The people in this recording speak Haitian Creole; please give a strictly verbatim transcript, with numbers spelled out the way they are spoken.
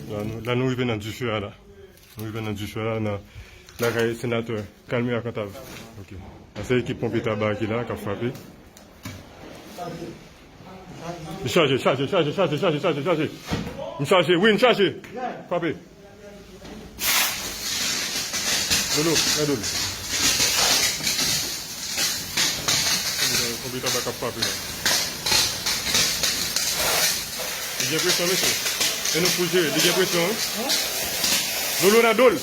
La nou, la nou rive nan dife a la. Nou rive nan dife a la, nan lakay senatè Calmir Cantave. Ok. Sa se ekip ponpye Taba ki la, k ap frape. Li chaje, chaje, chaje, chaje, chaje, chaje, chaje. M chaje, wi, m chaje. Frape. Lolo, gade l. Konbit anba k ap frape la. Li gen presyon, mesye. E nou pou jere, li gen presyon, wi. Lolo nan do l.